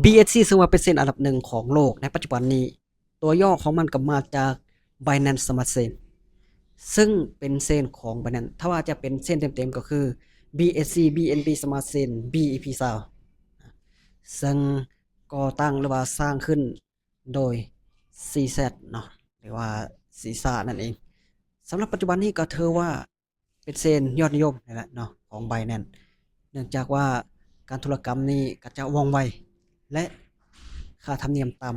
ບີເອສຊີ ຊຶ່ງວ່າເປັນເຊນອັນດັບໜຶ່ງຂອງໂລກໃນປັດຈຸບັນນີ້ ຕົວຫຍໍ້ຂອງມັນກໍມາຈາກ Binance Smart Chain ຊຶ່ງເປັນເຊນຂອງ Binance. ຖ້າວ່າຈະເປັນເຊນເຕັມໆ ກໍຄື ບີເອສຊີ ບີເອັນບີ Smart Chain ບີອີພີຊາວ ຊຶ່ງກໍ່ຕັ້ງ ຫຼືວ່າສ້າງຂຶ້ນໂດຍ ຊີແຊັດ ເນາະ ຫຼືວ່າ ຊີຊາ ນັ້ນເອງ. ສຳລັບປັດຈຸບັນນີ້ກໍຖືວ່າ ເປັນເຊນຍອດນິຍົມນີ້ແຫຼະເນາະ ຂອງ Binance ເນື່ອງຈາກວ່າການທຸລະກຳນີ້ກໍຈະວ່ອງໄວ ແລະ ຄ່າທຳນຽມຕ່ຳ.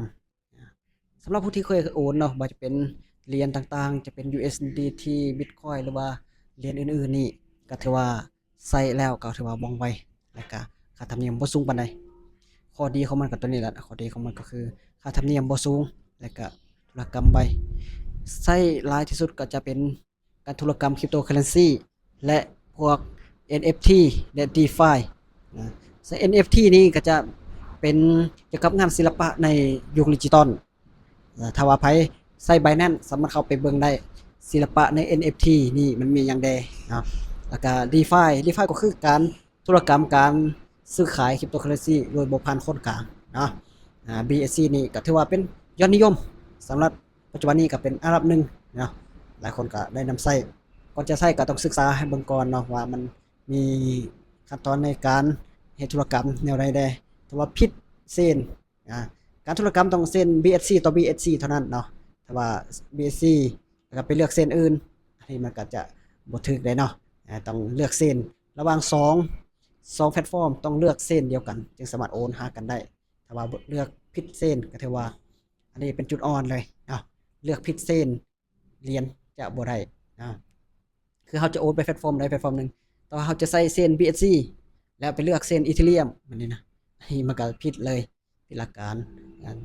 ສຳລັບຜູ້ທີ່ເຄີຍໂອນເນາະ ບໍ່ວ່າຈະເປັນຫຼຽນຕ່າງໆ ຈະເປັນ USDT Bitcoin ຫຼືວ່າຫຼຽນອື່ນໆນີ້ ກໍຖືວ່າໃຊ້ແລ້ວກໍຖືວ່າວ່ອງໄວ ແລະກະຄ່າທຳນຽມບໍ່ສູງປານໃດ. ຂໍ້ດີຂອງມັນກໍຕົວນີ້ແຫຼະ ຂໍ້ດີຂອງມັນກໍຄືຄ່າທຳນຽມບໍ່ສູງ ແລະກະທຸລະກຳໄວ. ໃຊ້ຫຼາຍທີ່ສຸດກໍຈະເປັນ ການທຸລະກຳ Cryptocurrency ແລະ ພວກ ເອັນເອັຟທີ ແລະ DeFi ນະ. ເອັນເອັຟທີ ນີ້ກໍຈະເປັນກ່ຽວກັບງານສິລະປະໃນຍຸກດິຈິຕອນ. ເອີ ຖ້າວ່າໃຜໃຊ້ Binance ສາມາດເຂົ້າໄປເບິ່ງໄດ້ ສິລະປະໃນ ເອັນເອັຟທີ ນີ້ມັນມີຫຍັງແດ່ເນາະ. ແລ້ວກໍ DeFi DeFi ກໍຄືການທຸລະກຳ ການຊື້ຂາຍ Cryptocurrency ໂດຍບໍ່ຜ່ານຄົນກາງເນາະ. ອາ ບີເອສຊີ ນີ້ກໍຖືວ່າເປັນຍອດນິຍົມສຳລັບ ປັດຈຸບັນນີ້ກໍເປັນອັນດັບໜຶ່ງເນາະ ຫຼາຍຄົນກໍໄດ້ນຳໃຊ້. ກ່ອນຈະໃຊ້ກໍຕ້ອງສຶກສາໃຫ້ເບິ່ງກ່ອນເນາະ ວ່າມັນມີຂັ້ນຕອນໃນການເຮັດທຸລະກຳແນວໃດແດ່. ຖ້າວ່າຜິດເຊນ ອາ ການທຸລະກຳຕ້ອງເຊນ ບີເອສຊີ ຕໍ່ ບີເອສຊີ ເທົ່ານັ້ນເນາະ. ຖ້າວ່າ ບີເອສຊີ ແລ້ວກໍໄປເລືອກເຊນອື່ນ ອັນນີ້ມັນກໍຈະບໍ່ຖືກເດ້ເນາະ. ອາ ຕ້ອງເລືອກເຊນລະຫວ່າງສອງ ສອງແພລດຟອມ ຕ້ອງເລືອກເຊນດຽວກັນ ຈຶ່ງສາມາດໂອນຫາກັນໄດ້. ຖ້າວ່າເລືອກຜິດເຊນ ກໍຖືວ່າ ອັນນີ້ເປັນຈຸດອ່ອນເລີຍເນາະ ເລືອກຜິດເຊນຫຼຽນຈະບໍ່ໄດ້ເນາະ. ຄືເຮົາຈະໂອນໄປແພລດຟອມໃດແພລດຟອມໜຶ່ງ ແຕ່ວ່າເຮົາຈະໃຊ້ເຊນ ບີເອສຊີ ແລ້ວໄປເລືອກເຊນ Ethereum ແບບນີ້ນະ ອັນນີ້ມັນກໍຜິດເລີຍ ຜິດຫຼັກການ. ອັນ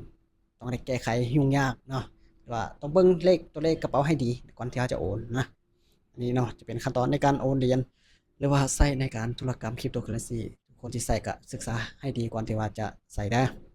ຕ້ອງໄດ້ແກ້ໄຂ ຫຍຸ້ງຍາກເນາະ ແຕ່ວ່າຕ້ອງເບິ່ງເລກ ຕົວເລກກະເປົາໃຫ້ດີ ກ່ອນທີ່ເຮົາຈະໂອນນະ. ອັນນີ້ເນາະ ຈະເປັນຂັ້ນຕອນໃນການໂອນຫຼຽນ ຫຼືວ່າໃຊ້ໃນການທຸລະກຳ Cryptocurrency. ຄົນທີ່ໃຊ້ກະສຶກສາໃຫ້ດີກ່ອນທີ່ວ່າຈະໃຊ້ເດີ້.